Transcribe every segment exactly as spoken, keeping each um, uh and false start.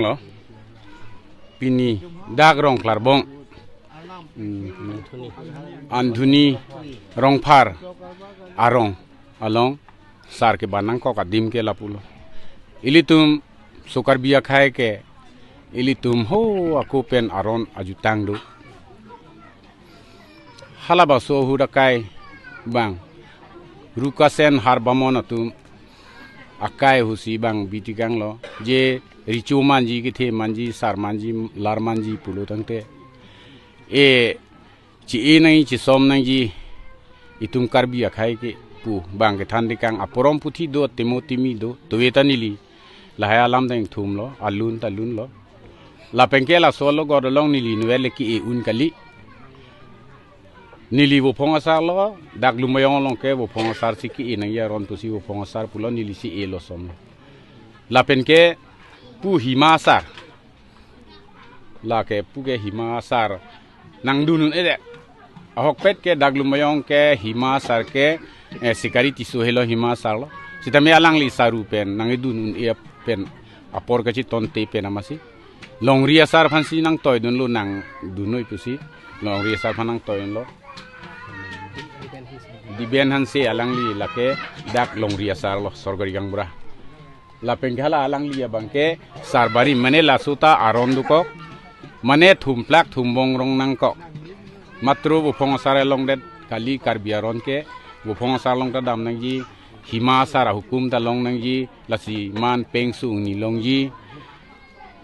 lo. Pini dak Rongklarbong, hmm, Anthony Rongphar arong along sar keban nangkok adim ke lapulo. Ilitum so Karbi akhei ke ilitum ho ako pen aron ajutang do. Halabangso ahut akai abang Rukasen Harbamon atum akai ahutsi abang bitikanglo, je recho manji, kethe manji, sar manji, lar manji pulo tangte, e, che-e nangji, chesom nangji, itum Karbi akhei ke pu abang kethan tekang, aporom puthi do, temo timi do, tove ta neli lahai alam dengthumlo, alun ta lunlo. Lapen ke laso alogot along neli inutvet le ke-e un kali. Neli Vophong asar lo, dak Lumbajong along ke Vophong asar si ke-e nangji aron pusi Vophong asar pulo, neli si elo som. Lapen ke pu Hima asar. Lake pu ke Hima asar nangdun un-e det. Ahokpet ke dak Lumbajong ke Hima asar ke, eh, Sikari Tisso helo Hima asar lo. Sitame alangli saru pen nangkedun un-e pen apor kachetonte pen amatsi longri asar aphansi nangtoidunlo, nangdunnoi pusi longri asar aphan nangtoidunlo. Diben Hanse alangli lake dak longri asar lo, sorkari gaonbura. Lapen ke hala alangli abang ke sarbari, mane laso ta aron dokok, mane thumplak thumbong rong nangkok. Matro Vophong asar along det kali Karbi aron ke, Vophong asar along ta dam nangji, Hima asar ahukum ta long nangji, lasi man peng sung ni longji,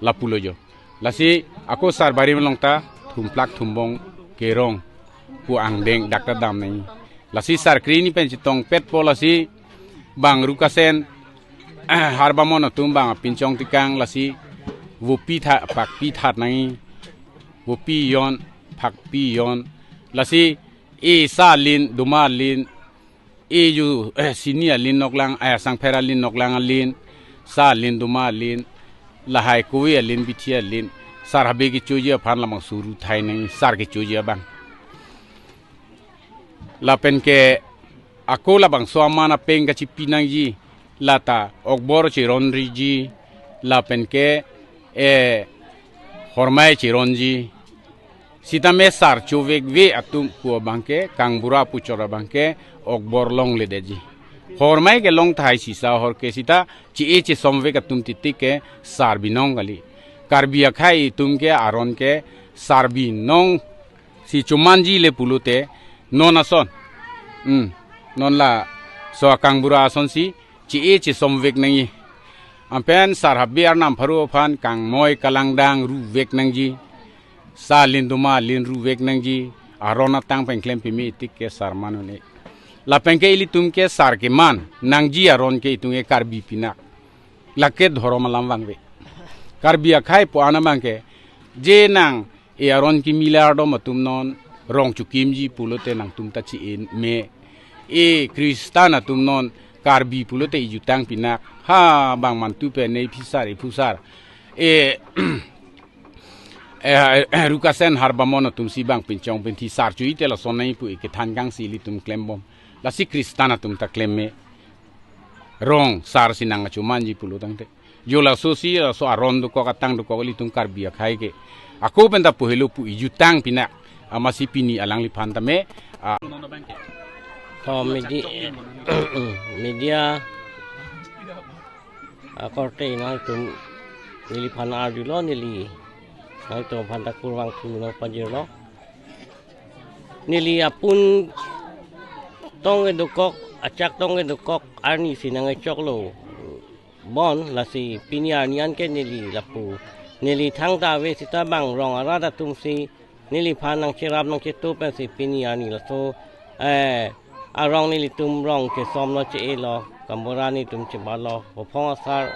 lapulo jo. Lasi ako sarbari along ta thumplak thumbong kerong pu angdeng dak ta dam nangji. Lasi sar kre hini pen chetongpetpo, lasi abang Rukasen Harbamon atum abang pinchong tekang, lasi vopi tha, pakpi that nangji, vopi jon, pakpi jon, lasi e sa alin, doma alin, e ju, eh, sini alin noklang, eh, sangpher alin noklang alin, sa alin, doma alin, lahai kove alin, bithi alin, sar habe kechoji aphan labangso ru thai nangji, sar kechoji abang. Lapen ke ako labangso aman apeng kachipi nangji, lata okbor cheronriji, lapen ke, eh, hormai cheronji. Sitame sar chovekve atum pu abang ke, kangbura pu chot abang ke okbor longledetji. Hormai ke long tahai sisa hor ke, sita che-e chesomvek atum titik ke sar binong kali. Karbi akhei atum ke aron ke sar binong si chomanji le pulote non ason. Hmm. Non laso akangbura asonsi che-e chesomvek nangji. Anpen sar habe arnam pharo aphan kangmoi kalangdang ruvek nangji. Sa alin, doma alin ruvek nangji. Aron atang pen klem peme tik ke sar man un-e. Lapen ke ilitum ke sar keman nangji aron ke itum ke Karbi pinak. Lake dhorom alam vangve. Karbi akhei pu-an abang ke, je nang e aron kimi lardom atum non rong chokimji pulote nangtum ta che-e me. E Kristan atum non Karbi pulote ijutang pinak. Ha, bang mantu pen ne phisar, iphusar. E, eh, Rukasen Harbamon atumsi bang pinchong pinthi sar chu-i te lason nangji pu ikethan kangsi ilitum klembom. Lasi Kristan atum ta klem me. Rong sar si nang achumanji pulo tangte. Jo lasosi, laso aron dokok, atang dokok ilitum Karbi akhei ke. Ako pen ta pu helo pu ijutang pinak. Amatsi pini alangliphan tame, ah. To medi-, media akorte nangtum neliphan arjulo, neli nangtum aphan ta kurvangthu nangpajirlo. Neli apun tong kedokok, achak tong kedokok arni si nangkechoklo. Bon, lasi pini arni anke neli lapu. Neli thangta ave sita bang rong arat atumsi neliphan nangcherap nangchetup pensi pini arni laso, eh, arong nelitum rong chesomlo, che-elo, kangbura nelitum chebatlo, Vophong asar,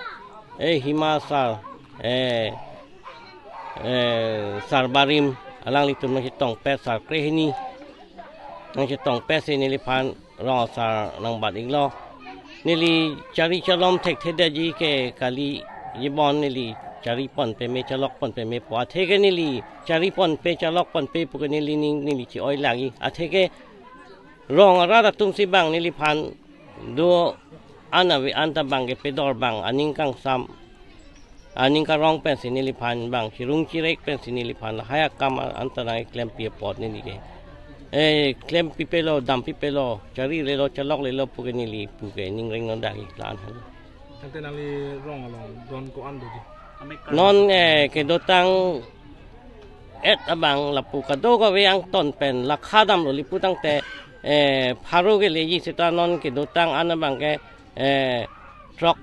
eh, Hima asar, eh, eh, sar barim, alanglitum nangchetongpet, sar kre hini nangchetongpetsi neliphan rong asar nangbat iklo. Neli chari chalom thekthedetji ke kali, jibon neli chari ponpe me, chalok ponpe me pu. Atheke neli chari ponpe, chalok ponpe pu ke neli ning, neli che-oi lagi. Atheke rong arat atumsi bang neliphan do-an ave anta bang kepedor bang aning kangsam Aning karong pensi neliphan bang chirung chirek pensi neliphan lahai akam anta nangklempi apot neli ke. Eh, klempi pelo, dampi pelo, chari lelo, chalok lelo puke neli puke ning reng non dagi lan han. Tangte nangli rong along don ko-an doji? Non, eh, kedotang et abang lapu kadokave angton pen lakha damlo, lapu tangte, eh, pharo ke leji seta non kedotang an abang ke, eh, throk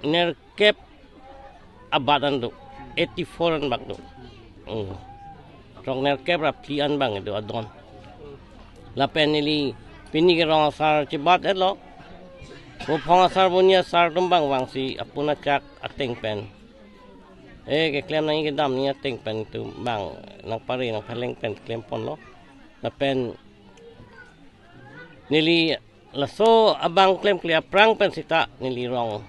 nerkep abat an do, eighty four an bak do. Hmm. Throk nerkep ra phli an bang do adon. Lapen neli pini ke rong asar chebat etlo. Vophong asar, buni asar atum bang vangsi apun achak ateng pen, eh, keklem nangji kedam nangji ateng pen itum bang nangpare nangpheleng pen klem ponlo. Lapen neli laso abang klemkle aphrang pen seta neli rong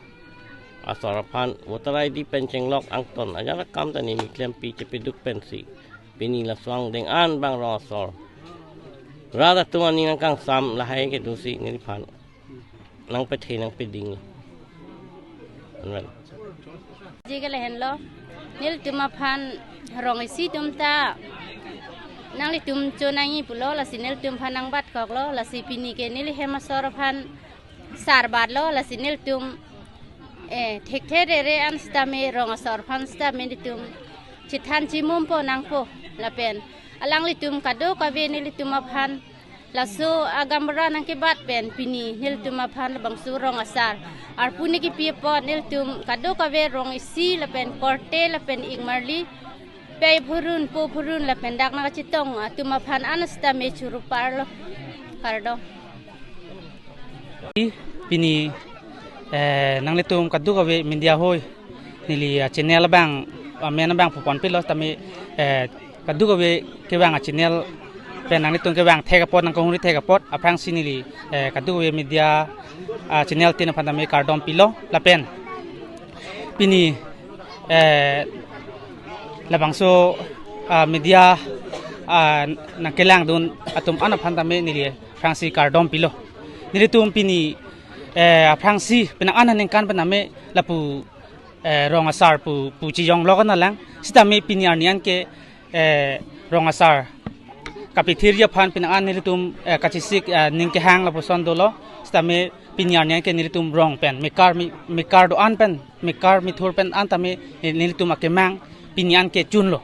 asor aphan voter I D pen chenglok angton ajat akam ta neli klempi chepaduk pensi pini laso angdeng an bang rong asor rat atum aning nangkangsam lahai kedosi neliphan nangpethe nangpeding. Amen. Ji ke lahenlo, nelitum aphan rong isi atum ta nanglitum cho nangji pulo, lasi nelitum aphan nangbat koklo, lasi pini ke neli hem asor aphan sar batlo, lasi nelitum, eh, thekthe rere an sitame rong asor aphan sitame nelitum chethan chimum po nangpo, lapen alanglitum kadokave nelitum aphan laso agambura nangkebat pen pini nelitum aphan labangso rong asar arpu nangkepi apot nelitum kadokave rong isi lapen korte lapen ingmarli pei phurun po phurun lapen dak nangkachetong atum aphan an sitame choro parlo. Kardom. Pini, eh, nanglitum kadokave media hoi neli, ah, channel abang, ah, amen abang pupon pilo tame, eh, kadokave kevang, ah, channel pen nanglitum kevang thek apot nangkahuri thek apot aphrangsi neli, eh, kadokave media, ah, channel tin aphan tame kardom pilo lapen pini, eh, labangso, ah, media, ah, nangkelangdun atum an aphan tame neli aphrangsi kardom pilo. Nelitum pini, eh, aphrangsi penang an aningkan pen tame lapu, eh, rong asar pu, pu chijong lo kan alang. Sitame pini arni an ke, eh, rong asar kapithirji aphan penang an nelitum, eh, kachesik, eh, ning kehang lapuson dolo. Sitame pini arni an ke nelitum rong pen mekar mi, mekar do-an pen, mekar mithur pen an tame nelitum akemang pini an ke chunlo.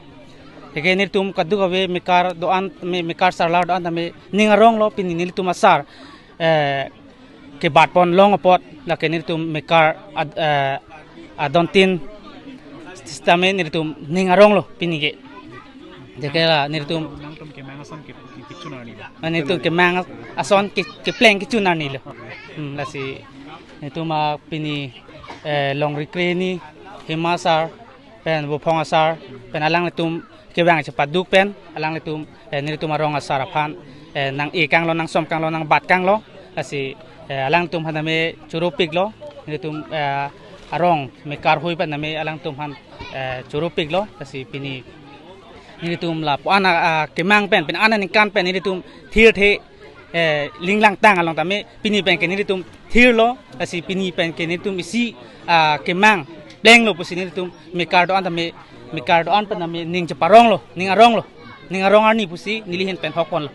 Lake nelitum kadokave mekar do-an me, mekar sarlar do-an tame ning aronglo pini nelitum asar, eh, kebat pon long apot lake nelitum mekar ad-, eh, adon tin sitame nelitum ning aronglo pini ke. Jake la nelitum nangtum kemang ason ke, ke, kechun arni lo. Ah, nelitum kemang ason ke, kepleng kechun arni lo. Hmm, lasi nelitum, ah, pini, eh, longri kreni, hem asar pen vophong asar pen alanglitum kevang chepaduk pen alanglitum, eh, nelitum arong asar aphan, eh, nang-e kanglo, nangsom kanglo, nangbat kanglo. Lasi, eh, alanglitum aphan tame choro piklo. Nelitum, eh, arong mekar hoi pen tame alanglitum aphan, eh, choro piklo. Lasi pini nelitum lapu-an, ah, kemang pen, penang an aningkan pen nelitum thirthe, eh, linglang tang along tame pini pen ke nelitum thirlo, lasi pini pen ke nelitum isi, ah, kemang plenglo pusi nelitum mekar do-an tame, mekar do-an pen tame ning cheparonglo, ning aronglo, ning arong arni pusi neli ahin pen hok ponlo.